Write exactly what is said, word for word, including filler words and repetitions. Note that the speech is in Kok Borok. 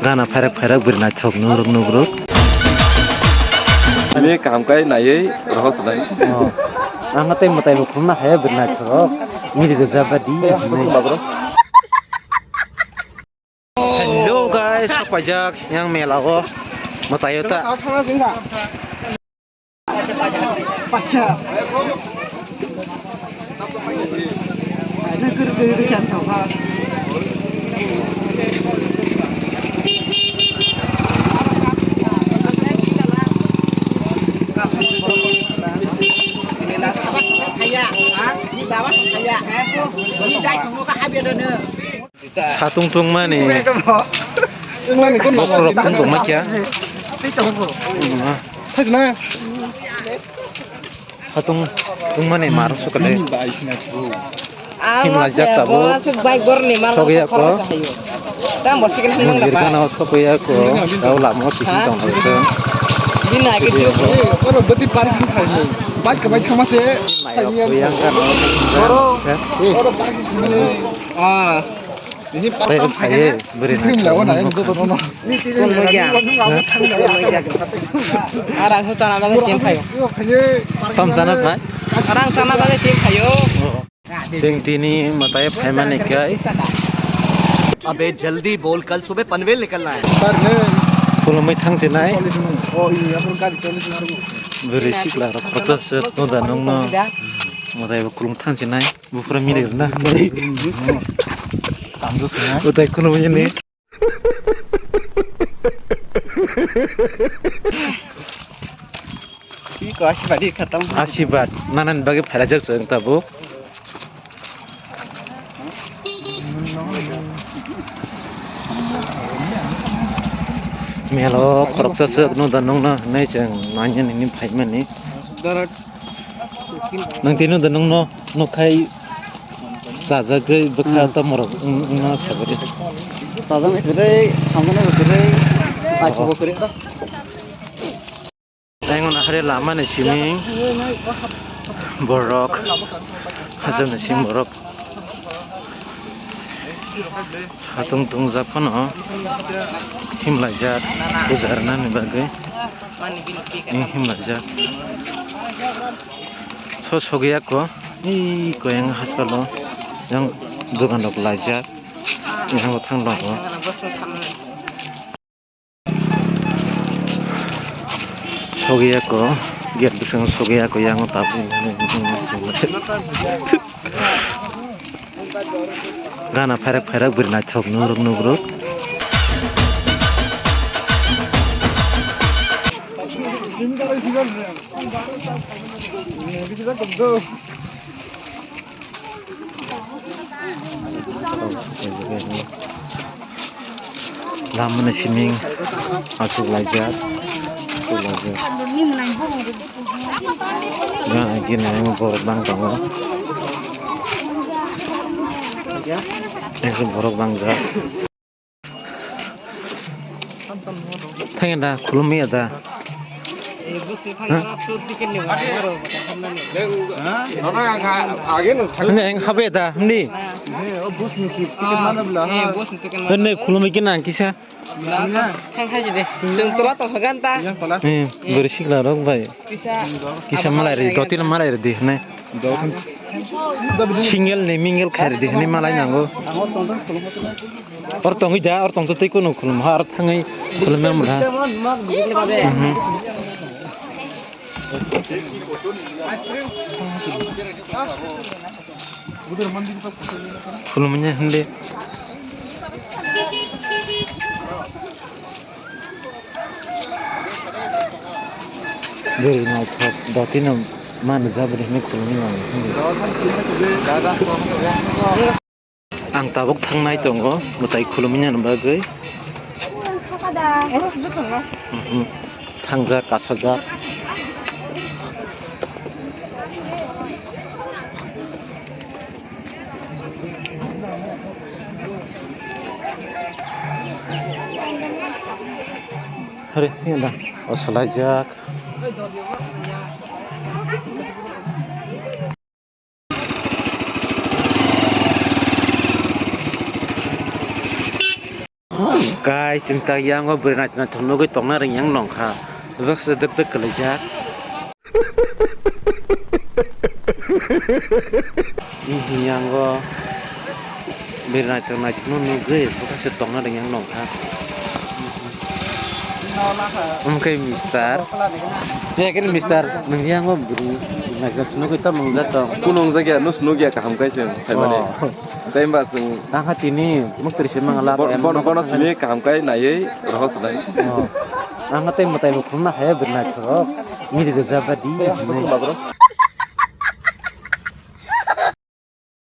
Gana phairak phairak bwrwi naithok nugruk nugruk. Ani kaham kai naiwi rohor swnai. Oh. Ang tei mwtai bo khulumna haya bwrwi naithok. Miri rwjak ba di. Hello guys, sok paijak yang mela o. Mwtai o ta. Satung tungmani. Tungmani kun bokrok tong tongma kya? Thaisna. Satung tungmani mar sukale. Himlai jak tabuk. Sogwi ako. Tamo second hand nang dapat. Sogwi ako. Tau lamo sisi tong tong. Bina ke jo. Oro beti parking khai. Bike ke bike thama se. Yang kan. Oro. Oro parking. Ah. Tei phaiwi bwrwi naithok. Arang hwchana bagwi cheng phaio. Tam chana phai? Arang chana bagwi cheng phaio. Cheng tini mwtai phaimani kai. अबे जल्दी बोल, कल सुबह पनवेल निकलना है। Khulumwi thangsinai. Bwrwi sikla rok khoroksa se noda nungno. Mwtai bo khulum thangsinai. Buphuru mili rwna. Utai khunu mili ni. Iko asibadi khatam. Asibad. Nanani bagwi phailajak chwng tabuk. Melo khoroksa swk no da nungno hinwi chwng nanya nini phaimani. Nang tino da nungno nukhai chajagwi bwkha hmm. Tamo rok wng, wngna sabari. Chajaknai kwrwi, hamjaknai bo kwrwi, achubo kwrwi ta. Ang no hari lama ni simi borok, hajani simi borok. Hatung tungjak phano himlaijak puja rwnani bagwi. Himlaijak. So sogwi ako. Ih, koyang haskalo. Yang dogan rok laijak. Yang bo thang rok. Sogwi ako, gate bwskango sogwi ako, yango tabuk. Gana phairak phairak bwrwi naithok nugruk nugruk. Lamani siming achuk laijak, achuk laijak. Yang agini yang borok bang tongo. Yang borok bang jak. Thangya da, khulumya da. Hande ang habya da, hande. Hande khulumya kina ang kisa. Thang hai de. Chwng tola tong hagan ta. Eh, bwrwi sikla rok bai. Kisa malai rwdi, dotino malai rwdi hwnwi. Single ni mingle khai rwdi hwnwi malai nango. Or tongwi da, or tongtwi twi kunu khulum ha, or thangwi khulum mem da. Mhm. Khulum nya hwnde. Bwrwi naithok, dotino manwi jabri hwnwi khulumwi mano. Ang tabuk thangnai tongo, mwtai khulumwi nani bagwi. Mhm. Thangjak, kasajak. Hare, yala, o salaijak. Guys. Ai chwng ta yang o bwrwi naithok naithok nugwi tongna rwng yang nongkha. Bwkha se dwk dwk kwlaijak. Yang o bwrwi naithok naithok no nugwi bwkha se tongna rwng yang nongkha. Omo khe mister. Khe khe mister, nwng yang o bwrwi naithok naithok nugwi tamo wngya tong. Kuno wngjakya, nus nukya kaham khe se phaimani. Oh. Tei hwnba chwng Ang kha tini muktri se mangala. Bo-, bono, bono simi kaham kai naiwi rohor se nai. Oh. Ang kha tei mwtai mukhung na haya bwrwi naithok. Miri gajaba di. Tei ang hinwi. Bwswk ma bro?